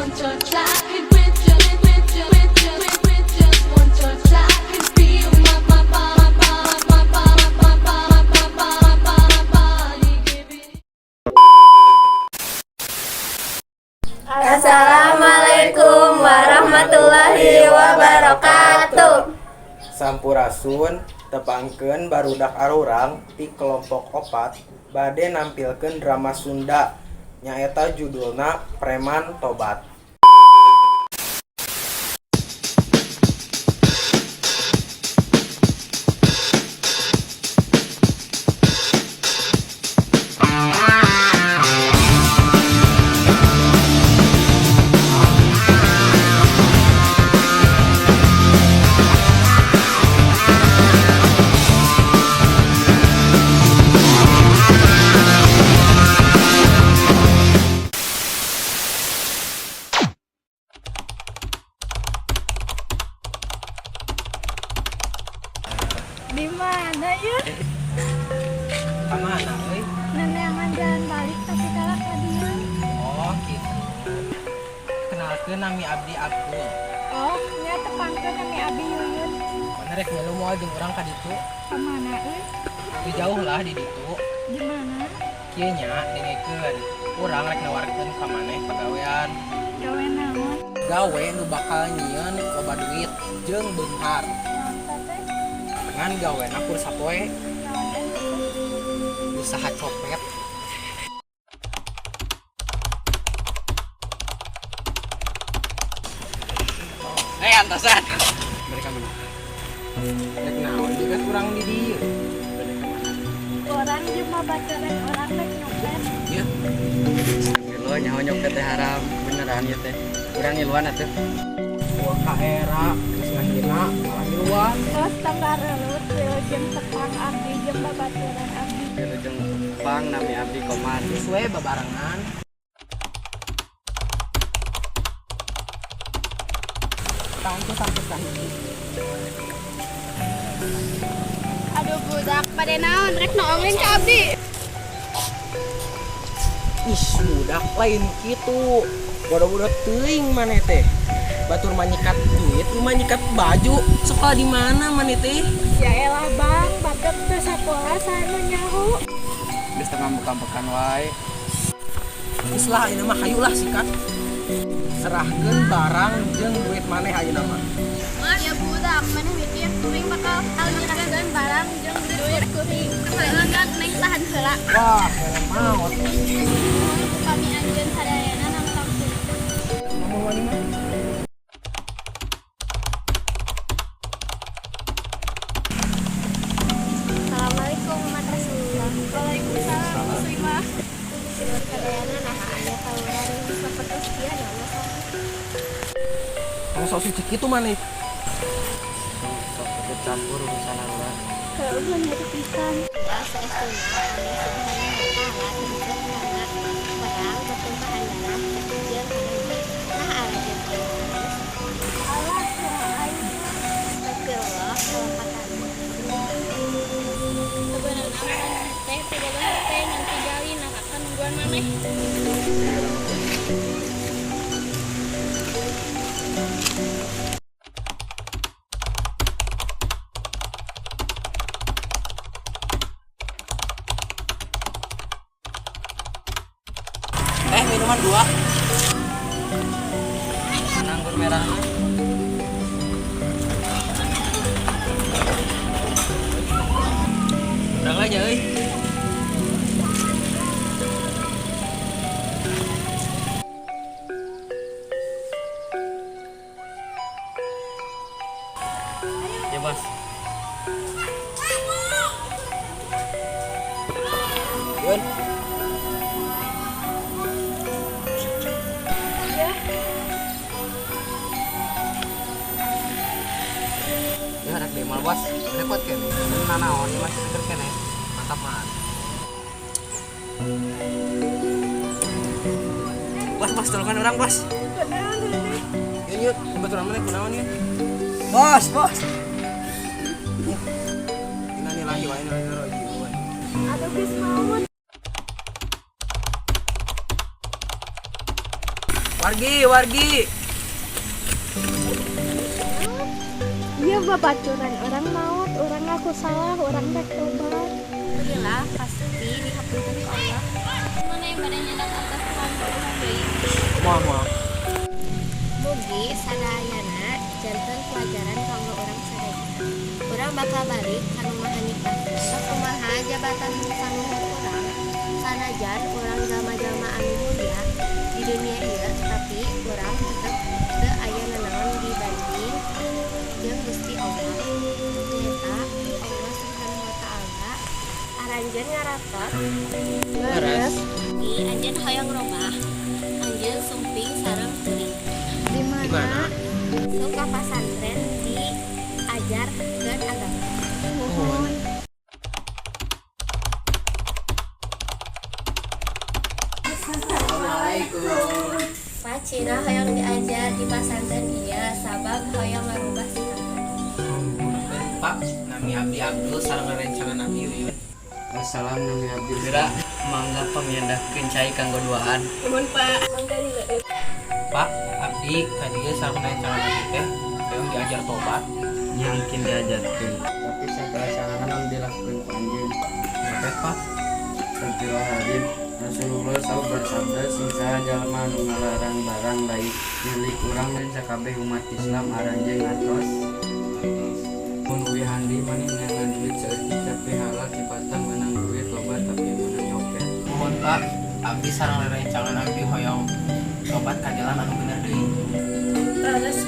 one touch, I can with just with just with just with just one touch, I can feel my my my my my my my my my my my body giving. Assalamualaikum warahmatullahi wabarakatuh. Sampurasun, tepangkeun barudak arurang ti kelompok 4 bade nampilkeun drama Sunda, nyaeta judulna Preman Tobat. Di mana ya? Kamana euy? Neneangan jalan balik tapi kalah ka dieu. Oh, gitu. Kenalkeun, nami abdi Abdul. Oh, nya, tepangkeun, nami abi Yuyun. Maneh rek milu moal jeung urang ka ditu? Ka mana euy? Teu jauh lah di ditu. Di mana? Kieu nya, dengekeun. Urang rek nawarkeun ka maneh pagawean. Gawe naon? Gawe nu bakal nyieun loba duit jeung beunghar. Naon teh? Ngan gawena kur sapoe. Naon eta teh? Usaha copet. Eh, antosan. Mereka mana? Rek naon juga kurang di dieu. Urang jeung babaturan urang rek nyopet. Ieu. Lo nyaho nyopet teh haram beneran ya teh? Urang ngiluan atuh. Wah, ka era geus ngahina malah ngiluan. Terus tambah relut, wilujeng tepang abdi jeung babaturan abdi. Wilujeng tepang, nami abdi Komar. Geus we babarengan. Tangtu sampai kahiji. Aduh budak, pada naon rek noongin ka abdi? Ih, budak, lain gitu. Bodoh-bodoh teuing maneh teh. Batur mah nyikat duit, lu mah nyikat baju. Sekolah di mana maneh teh? Ya elah bang, batur teu sakola, saha nu nyaho? Geus tengah buka-bukan wae. Geus lah ayeuna mah, hayu lah sikat. Serahkeun barang jeung duit maneh ayeuna mah. Ya budak, maneh mikir kuring bakal nyerahkeun barang jeung duit kuring? Heula neng, tahan heula. Wah, helm maot. Kami anjeun sadayana nangtang kuring. Ngomong wani mah. Assalamualaikum umat Rasulullah. Waalaikumsalam muslimah. Seueur sadayana, nah aya tawuran sapertos kieu, naon masalah? Tong sok suci kitu maneh. Sok ikut campur urusan urang. Kalau ulah nyeri pisan. Saestuna Allah Subhanahu wa taala nyebutkeun kana perang pertumpahan darah jeung kana nah aranjeun teh sanes? Alah, kumaha aing. Astagfirullah, kalepatan. Sebenarnya maneh teh teu boga hate ngan tigali nah akan nungguan maneh. Eh, minuman dua. Anggur merah. Urang aja euy. Ya, bos. Yun. Ya. Ya rek di bos, repot kene. Nanaon ieu, masih seger kene. Mantap man. Bos, bos, tulungan urang, bos. Kunaon ini? Yun yun, kebetulan maneh kunaon yun? Bos, bos. Innalillahi wa inna ilaihi raji'un. Aduh, geus maut. Wargi, wargi. Iya babaturan urang maot, urang ngaku salah, urang rek tobat. Alhamdulillah pasti dihapunten ku Allah. Mana yang badannya nyandak atas pambunuhan deui. Moal moal. Mugi sadayana janten pelajaran kanggo urang sadaya. Urang bakal balik ka nu Maha Nyiptakeun. Sok kumaha jabatan saluhur urang, sanajan urang jalma-jalma anu mulia di dunia ieu, tapi urang tetep teu aya nanaon dibanding jeung Gusti Allah. Nyaeta Allah Subhanahu wa Ta'ala. Aranjeun ngaratos? Leres. Di anjeun hoyong robah, anjeun sumping sareng kuring. Di Di mana? mana? Suka pasantren diajarkeun agama. Muhun. Assalamualaikum. Pak Cina hoyong diajar di pasantren ieu sabab hoyong ngarubah sikapna. Pak, nami abdi Abdul sareng rencangan abdi Uyun. Assalam, nami abdi Bira, mangga pamiandahkeun cai kanggo duaan. Nuhun, Pak. Pak, abdi ka dieu sareng rencangan abdi teh hoyong diajar tobat. Mungkin diajarkeun. Tapi sakalasanana naon dilakukeun ku anjeun? Nyopet, Pak. Astagfirullahaladzim. Rasulullah SAW bersabda, sing saha jalma anu ngalarang barang lain milik urang dan sakabeh umat Islam. Aranjeun ngartos? Mun uih handi maneh meunang duit saeutik tapi halal, sipatna meunang duit loba tapi meunang nyopet. Mohon, Pak, abdi sareng rencangan abdi hoyong tobat ka jalan anu bener deui. Leres.